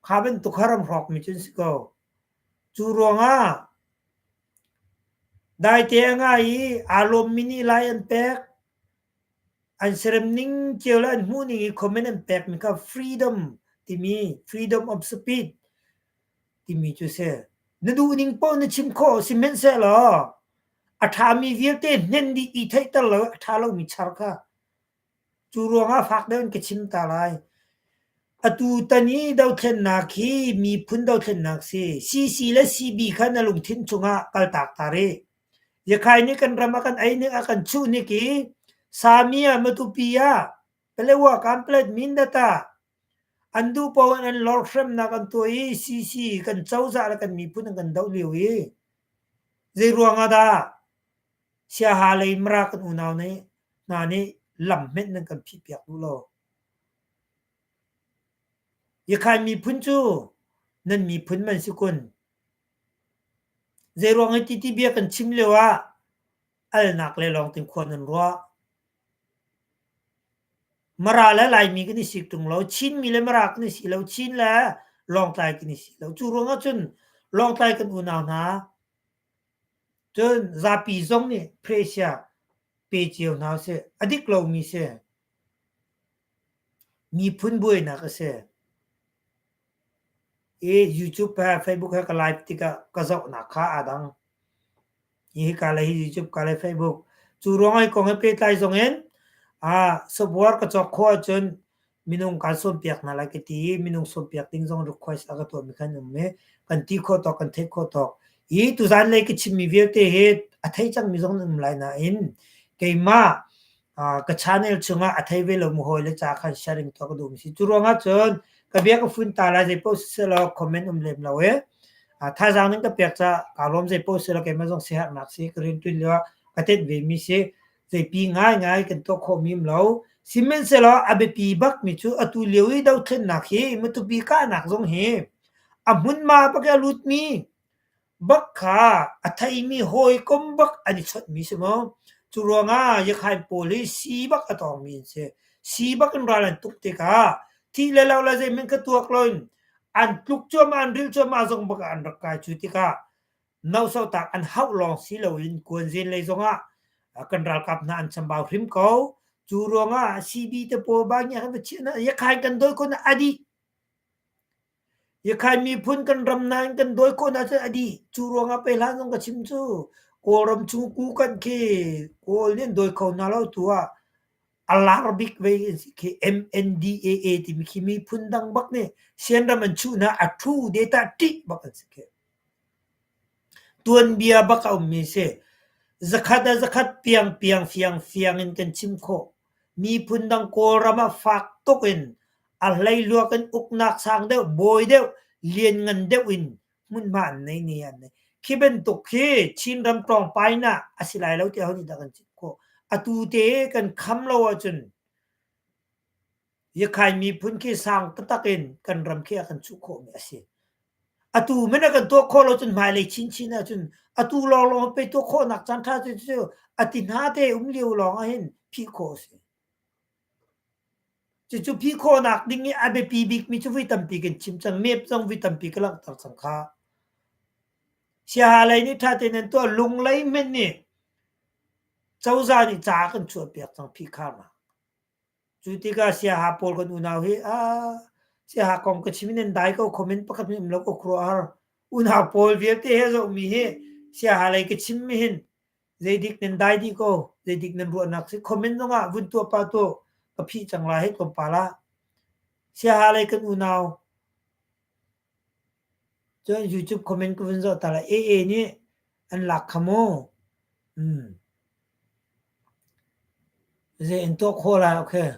kha bantuk haram hrawk mi cun si ko cu ruangah daite a ngai i aa lawmmi nih lai an pek an serem ning cio le an hmuh ning i comment an pek mi kha freedom timi freedom of speech timi cu si. Na duh ning paoh na chim khawh sihmanhsehlaw a ṭhami vialte hnen dih i theihter lo a ṭha lomi char kha cu ruangah fak deuh in ka chim ta lai. Atu tan i dothlennak hi miphun dothlennak si. CC le CB kha na lungthin chungah kaltak ta rih. Yakhai nih kan ram a kan ei ning a kan chuh nik i Samia Matupi ah Palewa Kanpetlet Mindat ah An duh paoh in an lor hremnak an tuah i CC kan cozah le kan miphun an kan doh lio i zeiruang ah dah Siaha lei Mara kan unau nih hna nih lam hmenh nan kan phihpiak duh lo. Yakhai miphun cu nan miphun man si kun. Zeiruang i ti bia kan chim lio ah alnak le lawng tin khua nan ruah. Mara le Laimi kan i sik ṭung lo. Chinmi le Mara kan i si lo. Chin le Lawngtlai kan i si lo. Cu ruangah cun Lawngtlai kan unau hna cun zapi zong nih pressure pe cio hna usih. A dik lomi si. Miphun buainak a si. I YouTube he Facebook he ka live tikah ka zohnak kha aa dang. Hika le hi YouTube ka le Facebook. Cu ruang hi kong he pehtlai zong in software ka cawk khawh ahcun minung kaan sawmpiak hna lai ka ti i minung sawmpiak ding zong request a ka tuahmi khan um i kan ti khawh tawk kan theih khawh tawk. Hi tuzan lei ka chimmi vialte hi a thei cangmi zong nan um lai nain keimah ka channel chungah a thei ve lo mu hawi le ca khan sharing tuah ka duhmi si. Cu ruangah cun ka bia ka fun ta lai zei paoh siselaw comment um lem lo i thazaang nan ka pek caah kaa lawm zei paoh siselaw keimah zong siaherhnak si ka rianṭuan lio ah ka tenh ve mi si. Zeipi ngaingai kan tuah khawhmi um lo. Sihmanhsehlaw a biapi bakmi cu atu lio i dothlennak hi Matupi kahnak zong hi a hmunhma bak i a lutmi bak kha a theimi hawikom bak an i chawnhmi si maw? Cu ruangah Yakhain pawl hi sii bak a tawngmi an si. Sii bak in ral an tuk tikah thih le lo le zeihmanh kha tuak loin an tluk cuahmah an rilh cuahmah zong bak ah an rak kai. Cu tikah nosotak an hauh lawng si loin kuanzen lei zongah kan ralkap hna an chambau hrim ko. Cu ruangah CB te pawl ba ngia kan va chiah hna Yakhain kan dawi ko na a dih. Yakhai miphun kan ram nain kan dawi khawh hna cu a dih. Cu ruangah pei hlan zong ka chim cu Kawlram chung kukan khi Kawl nih an dawi kho hna lo tu ah a lar bik ve an si khi MNDAA timi khi miphun dang bak nih Sianram an chuh hna a thu data ṭih bak an si khi. Tuanbia bak a ummi si. Zakhat ah zakhat piang piang fiang fiang in kan chim khawh. Miphun dang Kawlram ah fak tuk in a hleihluak in uknak sang deuh, bawi deuh, lianngan deuh in hmunhma an nei ni an nei. Khi bantuk khi Chinram tlawngpai nah a si lai lo tiah ho nih dah kan chim khawh. Atu te kan kham lo ahcun Yakhai miphun khi sang taktak in kan ram khi a kan chuh khawhmi a si. Atu men a kan tuah khawh lo cun hmailei chinchin ahcun atu lawnglawng pe tuah khawhnak caan ṭha cu cu a ti hna te um lio lawng ahhin phih khawh a si. Cucu phih khawhnak ding i a biapi bikmi cu voi tampi kan chim cang. Map zong voi tampi ka langhter cang kha. Siaha lei nih ṭha tein an tuah. Lunglei hmenh nih cozah nih ca a kan chuahpiak cang phihkharnak. Cu tikah siaha pawl kan unau hi aa siaha kong ka chim in nan dai ko comment pakhat hmanh um lo ka khuaruahhar. Unau pawl vialte he zohmi hi siaha lei ka chim mi hin zeidik nan dai dih ko zeidik nan ruahnak si comment zongah vun tuah pa tu ka phih cang lai hei tlawmpal ah. Siaha lei kan unau cun YouTube comment ka vun zoh ta lai. AA nih an lak kha mu. Zei an tuah khawh lai okay.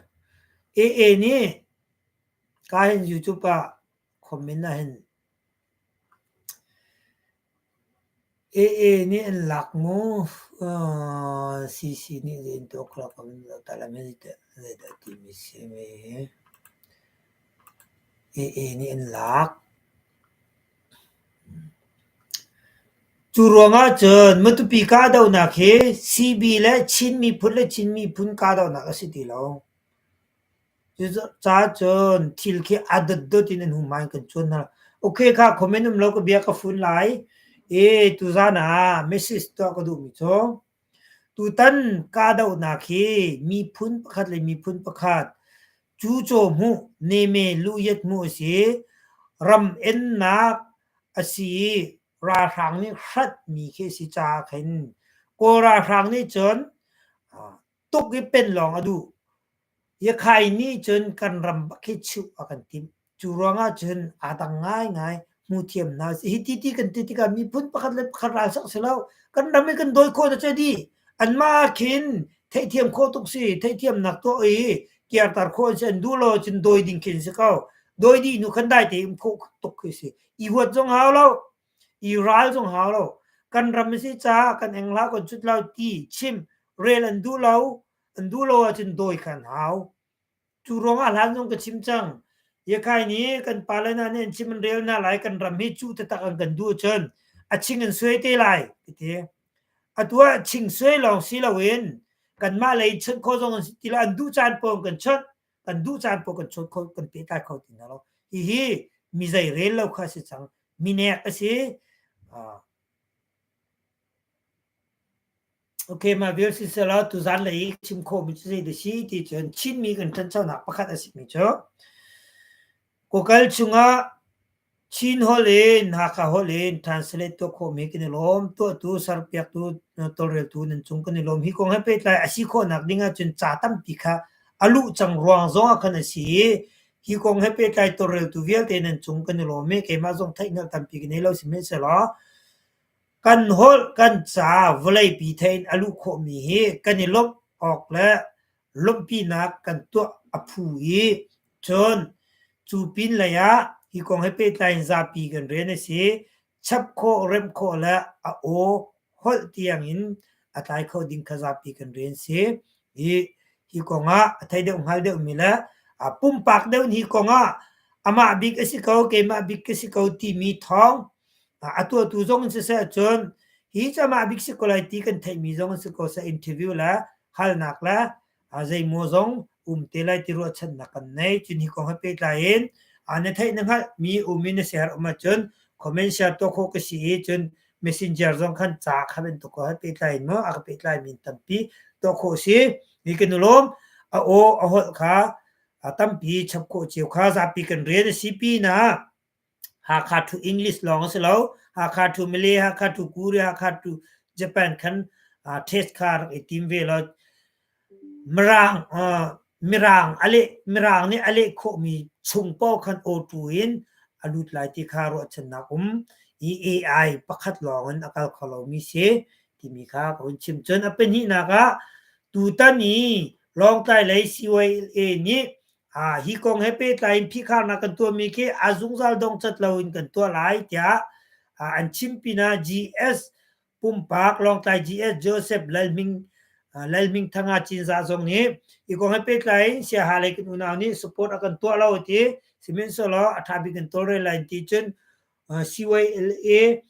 AA nih ka hin YouTube ah comment ah hin AA nih an lak mu. CC nih zei an tuah khawh lai ka vun zoh ta lai. Zeidah timi si AA nih an lak. Cu ruangah cun Matupi kahdohnak hi CB le Chin miphun le Chin miphun kahdohnak a si ti lo. Cucaah cun thil khi a dotdot in an hum in kan cuan hna. Okay kha comment um lo ka bia ka fun lai i tuzaan ah message tuah ka duhmi cu tutan kahdohnak hi miphun pakhat le miphun pakhat Cucaw hmuh, neme luhyat hmuh a si. Ram ennak a si i ralhrang nih hratmi khi a si caah khin Kawl ralhrang nih cun tuk i pen lawng a duh. Yakhai nih cun kan ram bak hi chuh a kan timh. Cu ruangah cun aa dang ngaingai hmu thiam hna usih. Hi ti ti kan ti tikah miphun pakhat le pakhat ral sak si lo. Kan ram i kan dawi khawh na cu dih. Anmah ah khin theihthiam khawh tuk si. Theihthiamnak tuah i kiartar khawh an si. An duh lo ahcun dawi ding khin si ko. Dawi dih hnu khan dai tein um khawh tuk khi si. I huat zong hau lo. I ral zong hau lo. Kan ram a si caah kan eng hlah kan cut lo ti chim rel an duh lo. An duh lo ahcun dawi kha an hau. Cu ruangah hlan zong ka chim cang. Yakhai nih kan pale hna nih an chim an rel hna lai kan ram hi cuh taktak an kan duh ahcun a ching an suai te lai ka ti. Atu ah ching suai lawng si loin kanmah lei chawnh khawh zong an si ti lo an duh caan paoh kan chawnh kan duh caan paoh kan chawnh kho kan pehtlai kho ti hna lo. Hihi mi zei rel lo kha a si cang. Minek a si. Okay, mah vial siselaw tuzan lei i chim khawhmi cu zeidah si ti cun Chinmi kan ṭhanchonak pakhat a simi cu Google chungah Chin holh in Hakha holh in translate tuah khawhmi kan i lawm. Tuahtu, serpiaktu, tawlreltu nan cung kan i lawm. Hi kong he pehtlai a si khawhnak ding ahcun ca tampi kha a luh cang ruang zong ah khan a si i hi kong he pehtlai tawlreltu vialte nan cung kan i lawm i keimah zong theihhngalh tampi ka nei lo sihmanhsehlaw Kan holh, kan ca vawleipi theih in a luh khawhmi hi kan i lawmh awk le lawmhpinak kan tuah a phu i cun cu pinlei ah hi kong he pehtlai in zapi kan rian a si. Chap khawh, remh khawh le a aw holh tiang in a tlai kho ding kha zapi kan rian si. Hi hi kong ah a thei deuh hngal deuhmi le pumpak deuh in hi kong ah amah bik a si ko, keimah bik ka si ko timi thawng A tuahtu zong in siseh cun hi cu amah bik si ko lai ti kan theihmi zong in si ko seh interview le halnak le zeimaw zong um te lai ti ruahchannak kan nei. Cun hi kong he pehtlai in na theih na hngalhmi um in na siaherh um ahcun comment share tuah khawh ka si i cun messenger zong khan ca kha bantuk ko he pehtlai in maw a ka pehtlai mi tampi tuah khawh si. Hi kan i lawm. A aw a holh kha tampi chap khawh cio kha zapi kan rian a si pinah Hakha to English lawng a si lo. Hakha to Malay, Hakha to Korea, Hakha to Japan khan test kha rak i tim ve law Mirang Mirang a leh Mirang nih a leh khawhmi chung paoh khan auto in a lut lai ti kha ruahchannak um i AI pakhat lawng in a kal kho lomi si timi kha ka hun chim. Cun a pahnihnak ah tutan i Lawngtlai lei CYLA nih Hi kong he pehtlai in phihkharnak kan tuahmi khi a zungzal dongcat loin kan tuah lai tiah an chim pinah GS pumpak Lawngtlai GS Joseph Lalhming Lalhmingthanga Cinzah zong nih hi kong he pehtlai in Siaha lei kan unau nih support a kan tuah lo ti sihmanhsehlaw a ṭha bik kan tawlrel lai ti cun CYLA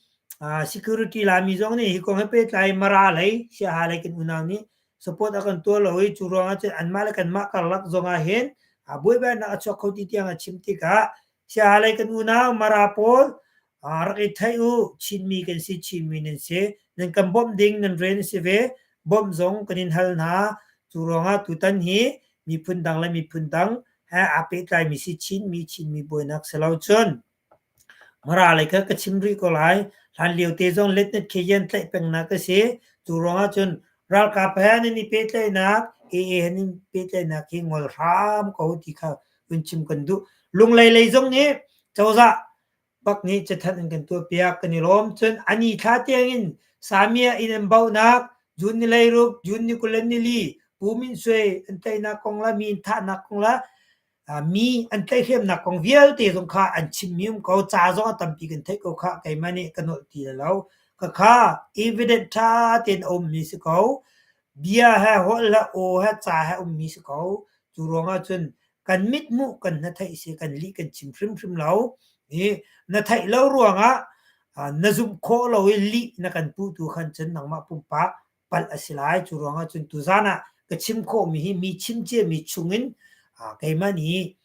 security Laimi zong nih hi kong he pehtlai Mara lei Siaha lei kan unau nih support a kan tuah lo i cu ruangah cun anmah le kanmah karlak zong ah hin buaibainak a chuak kho ti tiang a chim tikah Siaha lei kan unau Mara pawl rak i theih u Chinmi kan si Chinmi nan si nan kan bawmh ding nan rian a si ve bawmh zong kan in hal hna cu ruangah tutan hi miphun dang le miphun dang he aa pehtlaimi si Chinmi Chinmi buainak si lo cun Mara lei kha ka chim rih ko lai. Hlanlio te zong letnet khe yan tlaih pengnak a si. Cu ruangah cun ralkap he nan i pehtlaihnak, AA he nan i pehtlaihnak hi ngol hram ko ti kha. Vun chim kan duh. Lunglei lei zong nih cozah bak nih cathanh an kan tuahpiak kan i lawm. Cun ani thla tiangin Samia inn an bauhnak June ni 16, June ni 24, Pu Min Sui an tlaihnak kong le mi an thahnak kong le mi an tlaihhremnak kong vialte zong kha an chimmi um ko. Ca zong a tampi kan theih ko khah. Keimah nih ka nolh ti lo. Khakha evidence ṭha tein a ummi si ko. Bia he holh he aw he ca he ummi si ko. Cu ruangah cun kan mithmuh kan hnatheih si kan lih kan chim hrimhrim lo. I na theih lo ruangah na zumh khawh lo i lih na kan puh tu khan cun nangmah pumpak palh a si lai. Cu ruangah cun tuzan ah ka chim khawhmi hi mi chim ciami chungin keimah nih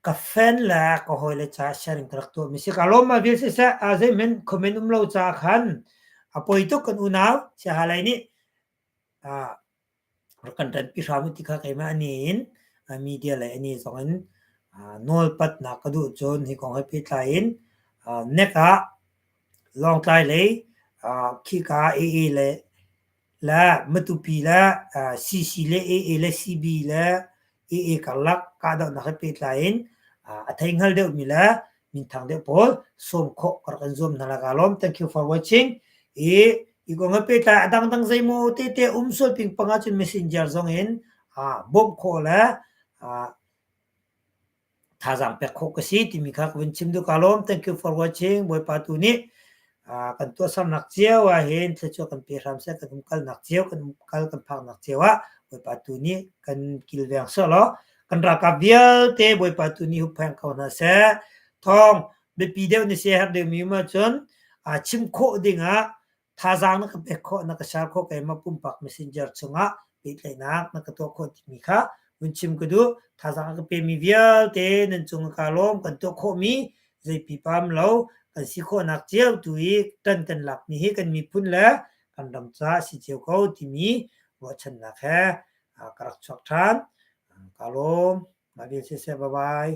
ka fan le ka hawile caah sharing ka rak tuahmi si. Ka lawm ma vial siseh zeihmanh comment um lo caah khan a poi tuk kan unau Siaha lei nih rak kan ṭanpi hram u ti kha keimah ani in media lei ani zong in nawlpatnak ka duh cun hi kong he pehtlai in nek ah Lawngtlai lei khika AA le le Matupi le CC le AA le CB le AA karlak kahdohnak he pehtlai in a thei hngal deuhmi le minthang deuh pawl sawm khawh ka rak in zuam hna lai. Kaa lawm. Thank you for watching. I hi kong he pehtlai a dangdang zeimaw tete um sual pingpang ahcun messenger zong in bawmh khawh le thazaang pek khawh ka si timi kha ka vun chim duh. Kaa lawm. Thank you for watching. Bawipa tu nih kan tuahsernak cio ah hin thluachuah kan pe hram seh. Kan umkalnak cio, kan umkal kan phaknak cio ah Bawipa tu nih kan kilveng seh law kan ralkap vialte Bawipa tu nih huppheng ko hna seh. Thawng biapi deuh na si herh deuhmi um ahcun chim khawh dingah thazaang na ka pek khawh, na ka share khawh keimah pumpak messenger chungah pehtlaihnak na ka tuah khawh timi kha vun chim ka duh. Thazaang a ka pemi vialte nan cung ah kaa lawm. Kan tuah khawhmi zeipi pam lo kan si khawhnak cio tu i ṭan kan lakmi hi kan miphun le kan ram caah si cio ko timi ruahchannak he ka rak chuak ṭhan. Kaa lawm. Mah vial siseh. Bye bye.